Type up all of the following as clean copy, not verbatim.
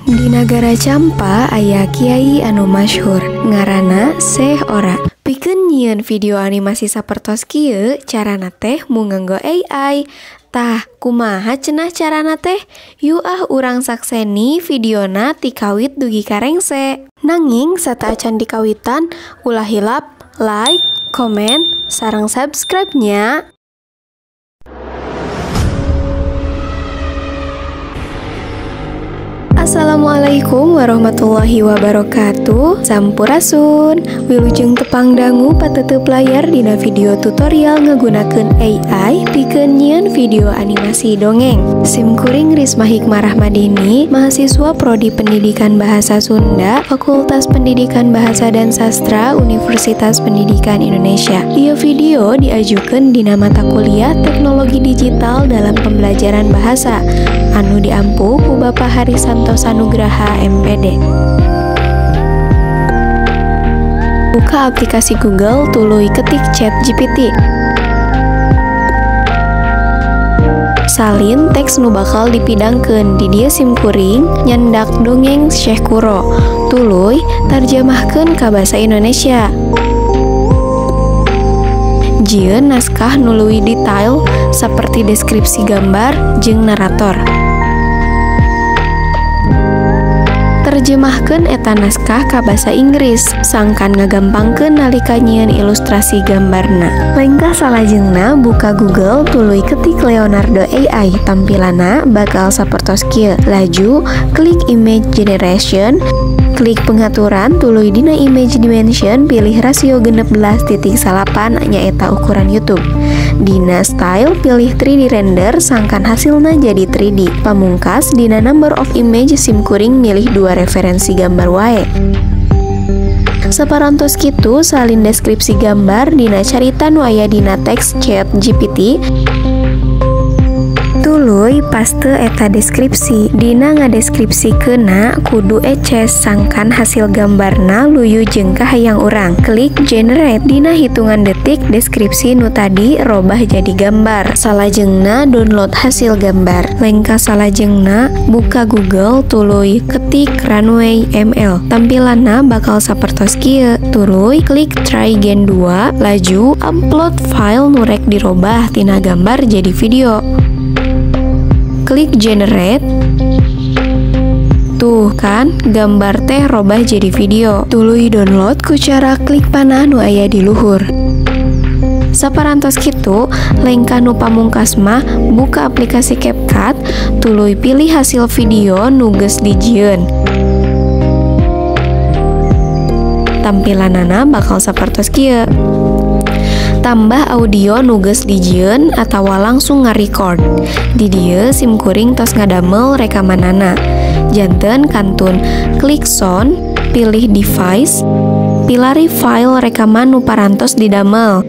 Di Nagara Campa aya kiai anu masyhur ngaranna Syekh Ora. Pikeun nyieun video animasi sapertos kieu carana teh mung nganggo AI. Tah, kumaha cenah carana teh? Yu ah urang sakseni videona ti kawit dugi ka rengse. Nanging sateuacan dikawitan ulah hilap like, komen, sareng subscribe nya. Assalamualaikum warahmatullahi wabarakatuh. Sampurasun. Wilujeng tepang dangu patetep layar dina video tutorial ngagunakeun AI pikeun nyieun video animasi dongeng. Sim kuring Risma Hikmah Rahmadini, mahasiswa Prodi Pendidikan Bahasa Sunda, Fakultas Pendidikan Bahasa dan Sastra, Universitas Pendidikan Indonesia. Ieu video diajukeun dina mata kuliah Teknologi Digital dalam Pembelajaran Bahasa anu diampu ku Bapak Hari Santosa Nugraha MPD. Buka aplikasi Google, tuluy ketik ChatGPT. Salin teks nu bakal dipidangkeun di dieu sim kuring nyandak dongeng Syekh Quro. Tuluy tarjamahkeun ka basa Indonesia. Jieun naskah nu leuwih detail saperti deskripsi gambar jeung narator. Terjemahkeun eta naskah ka basa Inggris, sangkan ngagampangkeun nalika nyieun ilustrasi gambarna. Lengkah salajengna buka Google tuluy ketik Leonardo AI, tampilanna bakal sapertos kieu. Laju klik image generation, klik pengaturan tuluy dina image dimension pilih rasio 16:8 nyaeta ukuran YouTube. Dina style pilih 3D render sangkan hasilna jadi 3D. Pamungkas dina number of image sim kuring milih 2 referensi gambar wae. Saparantos kitu salin deskripsi gambar dina carita nu aya dina teks ChatGPT. Tuluy paste eta deskripsi. Dina ngadeskripsikeunna kudu eces sangkan hasil gambarna luyu jeung kahayang urang. Klik generate. Dina hitungan detik deskripsi nu tadi robah jadi gambar. Salajengna download hasil gambar. Lengkah salajengna buka Google tuluy ketik Runway ML. Tampilanna bakal sapertos kieu. Tuluy klik try gen 2, laju upload file nu rek dirobah tina gambar jadi video. Klik generate. Tuh kan, gambar teh robah jadi video. Tuluy download ku cara klik panah nu aya di luhur. Saparantos kitu, lengkah nu pamungkas mah buka aplikasi CapCut, tuluy pilih hasil video nu geus dijieun. Tampilanana bakal sapertos kieu. Tambah audio nu geus dijieun atawa langsung ngarecord. Di dieu sim kuring tos ngadamel rekamanana. Janten kantun klik sound, pilih device, pilari file rekaman nu parantos didamel.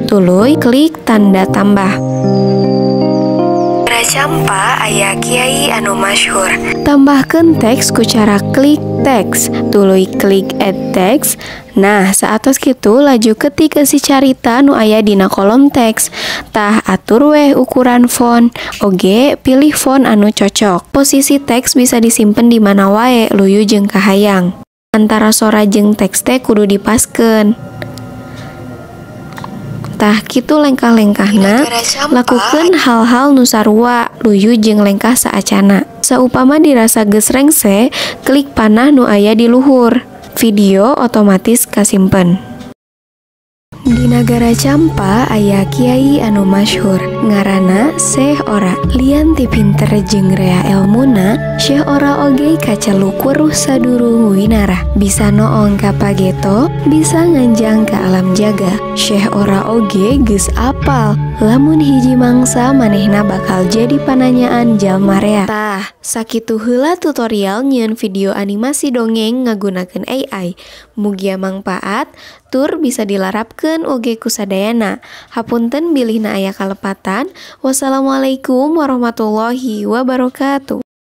Tuluy klik tanda tambah. Campa aya kiai anu masyhur. Tambahkeun teks ku cara klik teks, tuluy klik add text. Nah, saatos kitu laju ketik eusi carita nu aya dina kolom teks. Tah atur weh ukuran font, oge pilih font anu cocok. Posisi teks bisa disimpen di mana wae luyu jeung kahayang. Antara sora jeung teks teh kudu dipaskeun. Tah kitu lengkah-lengkahna, lakukeun hal-hal nu sarua luyu jeung lengkah saacana. Saupama dirasa geus rengse, klik panah nu aya di luhur. Video otomatis kasimpen. Di Nagara Campa aya kiai anu masyhur ngaranna Syekh Ora. Lian ti pinter jeung rea elmuna, Syekh Ora oge kaceluk weruh sadurung winarah. Bisa noong ka pageto, bisa nganjang ka alam jaga. Syekh Ora oge geus apal lamun hiji mangsa manehna bakal jadi pananyaan jalma rea. Tah, sakitu heula tutorial nyieun video animasi dongeng ngagunakeun AI. Mugia mangpaat, tur bisa dilarapkeun oge ku sadayana. Hapunten bilihna aya kalepatan. Wassalamualaikum warahmatullahi wabarakatuh.